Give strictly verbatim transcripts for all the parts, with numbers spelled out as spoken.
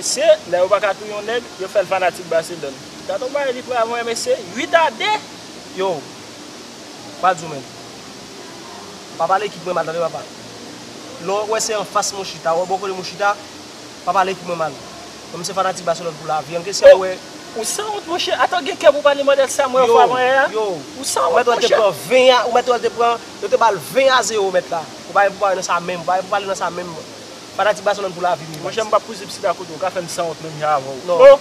Mesye, lè yo pa ka touye yon nèg, yo fè l fanatik Barcelone. Gade yon bagay li pran avè mwen, mesye, uit a de. Yo, pa di w menm. Pa pale ekip mwen mal, tande papa. Lè w wè se anfas mwen chita, w wè bò kote mwen chita, pa pale ekip mwen mal. Mwen se fanatik Barcelone pou lavi. An kesyon, ou wè. Ou sanwont, monchè. Atò, gen kè pou pale mòdèl sa mwen fè avè a? Yo, ou sanwont, monchè. Ou mèt wè te pran ven a, ou mèt wè te pran, yo te ba l ven a zewo mèt la. Ou pa gen pou pale nan sa menm, ou pa gen pou pale nan sa menm. Fanatik Barcelone pou lavi, m. Monchè, m p ap pouse pitit a kote w, ou ka fè m sanwont menm jan avè w. Non. Oh!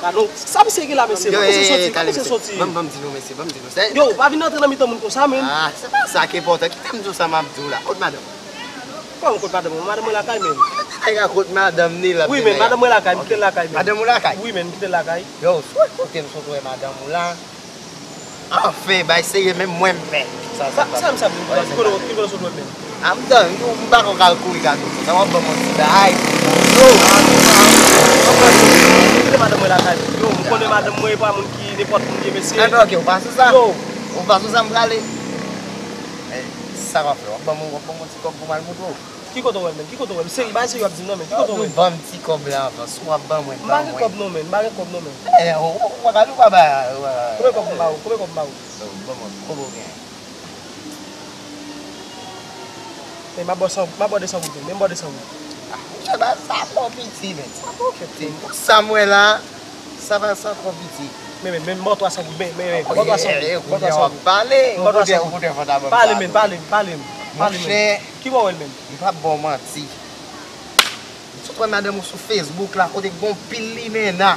Gade, sa misye gen la, mesye. Yo, kote misye soti? Kote misye soti? Ban m, ban m di nou, mesye, ban m di nou. Yo, pa vin antre nan mitan moun konsa, menm. Ah, se pa sa ki enpòtan. Kite m di w sa m ap di w la. Kot madanm? Kòman kot madanm mwen? Madanm mwen lakay, menm. Nèg a kot madanm ni la. Wi, menm, madanm mwen lakay, m kite l lakay, menm. Madanm ou lakay? Wi, menm, m kite l lakay. Yo, sou kote m sot wè madanm ou la. Anfen, bay serye, menm mwen m pè. Sa, sa, sa, sa, sa, ki kote, ki kote w sot wè m menm? A, m dan, m pa konn kal kouri gade w. Sa w ap ban m yon ti bay. Yo, m konnen madanm mwen lakay. Yo, m konnen madanm mwen e pa moun ki nenpòt moun li ye, mesye. A, non, ok, ou pa sou sa. Yo. Ou pa sou sa, m prale. Eh, sa w ap fè? W ap ban m, w ap ban m yon ti kòb pou m al moutre w? Ki kote w wè l, menm? Ki kote w wè l? Seri, bay seri w ap di m nan, menm. Ki kote w wè l? Ban m ti kòb la avan. Si w ap ban mwen, ban mwen. M pa gen kòb non, menm. M pa gen kòb non, menm. Eh, ou, ou, ou pa ka, ou pa ba, ou pa ka. Konbyen kòb m ba ou? Konbyen kòb m ba ou? Bon, bon, bon, bon, bon, gen. Men m ap bò san, m ap bò de san goud, men m bò de san goud. Ah, monchè, ba, sa twò piti, men. Sa twò piti. Pou sa m wè la, sa va, sa twò piti. Men, men, men, m ba w twa san goud, men, men, men, m ba w twa san goud, m ba w twa san goud. Pale, m ba w twa san goud. Pale, men, pale, pale, pale, men. Monchè. Ki bò w wè l, men? M p ap ba w manti. M sot wè madanm ou sou Facebook la, kote gon pil limena.